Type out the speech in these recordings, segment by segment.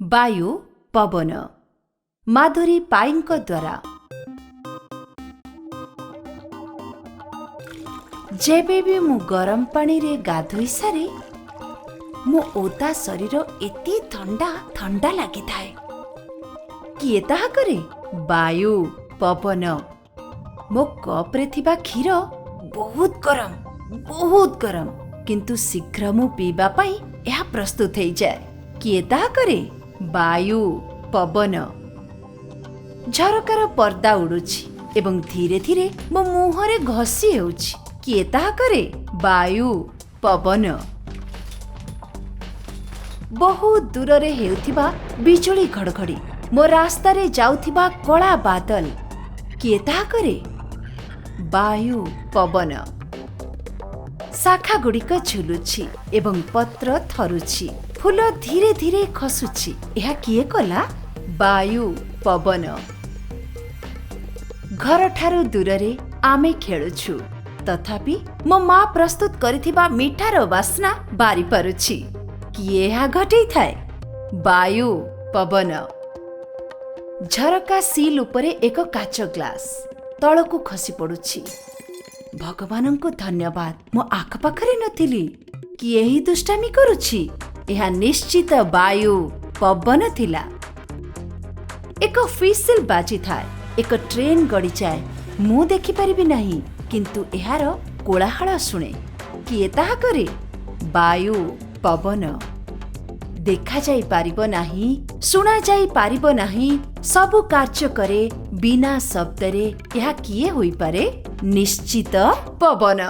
ବାୟୁ ପବନ, ମାଧୁରୀ ପାଇଙ୍କ ଦ୍ୱାରା। ଯେବେ ବି ମୁଁ ଗରମ ପାଣିରେ ଗାଧୋଇ ସାରେ, ମୋ ଓଦା ଶରୀର ଏତେ ଥଣ୍ଡା ଥଣ୍ଡା ଲାଗିଥାଏ। କିଏ ତାହା କରେ? ବାୟୁ ପବନ। ମୋ କପ୍ରେ ଥିବା କ୍ଷୀର ବହୁତ ଗରମ, ବହୁତ ଗରମ, କିନ୍ତୁ ଶୀଘ୍ର ମୁଁ ପିଇବା ପାଇଁ ଏହା ପ୍ରସ୍ତୁତ ହେଇଯାଏ। କିଏ ତାହା କରେ? ବାୟୁ ପବନ। ଝରକାର ପର୍ଦ୍ଦା ଉଡ଼ୁଛି ଏବଂ ଧୀରେ ଧୀରେ ମୋ ମୁହଁରେ ଘଷି ହେଉଛି। କିଏ ତାହା କରେ? ବାୟୁ ପବନ। ବହୁତ ଦୂରରେ ହେଉଥିବା ବିଜୁଳି ଘଡ଼ଘଡ଼ି, ମୋ ରାସ୍ତାରେ ଯାଉଥିବା କଳା ବାଦଲ, କିଏ ତାହା କରେ? ବାୟୁ ପବନ। ଶାଖାଗୁଡ଼ିକ ଝୁଲୁଛି ଏବଂ ପତ୍ର ଥରୁଛି, ଫୁଲ ଧୀରେ ଧୀରେ ଖସୁଛି। ଏହା କିଏ କଲା? ବାୟୁ ପବନ। ଘରଠାରୁ ଦୂରରେ ଆମେ ଖେଳୁଛୁ, ତଥାପି ମୋ ମା ପ୍ରସ୍ତୁତ କରିଥିବା ମିଠାର ବାସ୍ନା ବାରିପାରୁଛି। କିଏ ଏହା ଘଟେଇଥାଏ? ବାୟୁ ପବନ। ଝରକା ସିଲ୍ ଉପରେ ଏକ କାଚ ଗ୍ଲାସ୍ ତଳକୁ ଖସି ପଡୁଛି। ଭଗବାନଙ୍କୁ ଧନ୍ୟବାଦ, ମୁଁ ଆଖପାଖରେ ନଥିଲି। କିଏ ଏହି ଦୁଷ୍ଟାମି କରୁଛି? ଏହା ନିଶ୍ଚିତ ବାୟୁ ପବନ ଥିଲା। ଏକ ହ୍ୱିସିଲ୍ ବାଜିଥାଏ, ଏକ ଟ୍ରେନ୍ ଗଡ଼ିଯାଏ। ମୁଁ ଦେଖିପାରିବି ନାହିଁ, କିନ୍ତୁ ଏହାର କୋଳାହଳ ଶୁଣେ। କିଏ ତାହା କରେ? ବାୟୁ ପବନ। ଦେଖାଯାଇ ପାରିବ ନାହିଁ, ଶୁଣାଯାଇ ପାରିବ ନାହିଁ, ସବୁ କାର୍ଯ୍ୟ କରେ ବିନା ଶବ୍ଦରେ। ଏହା କିଏ ହୋଇପାରେ? ନିଶ୍ଚିତ ପବନ।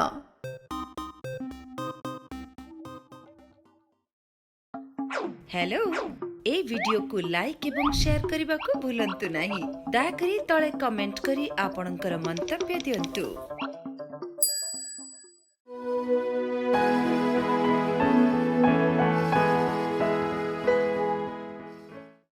ହ୍ୟାଲୋ, এই ଭିଡିଓକୁ ଲାଇକ୍ ଏବଂ ସେୟାର କରିବାକୁ ଭୁଲନ୍ତୁ ନାହିଁ। ଦୟାକରି ତଳେ କମେଣ୍ଟ କରି ଆପଣଙ୍କର ମନ୍ତବ୍ୟ ଦିଅନ୍ତୁ।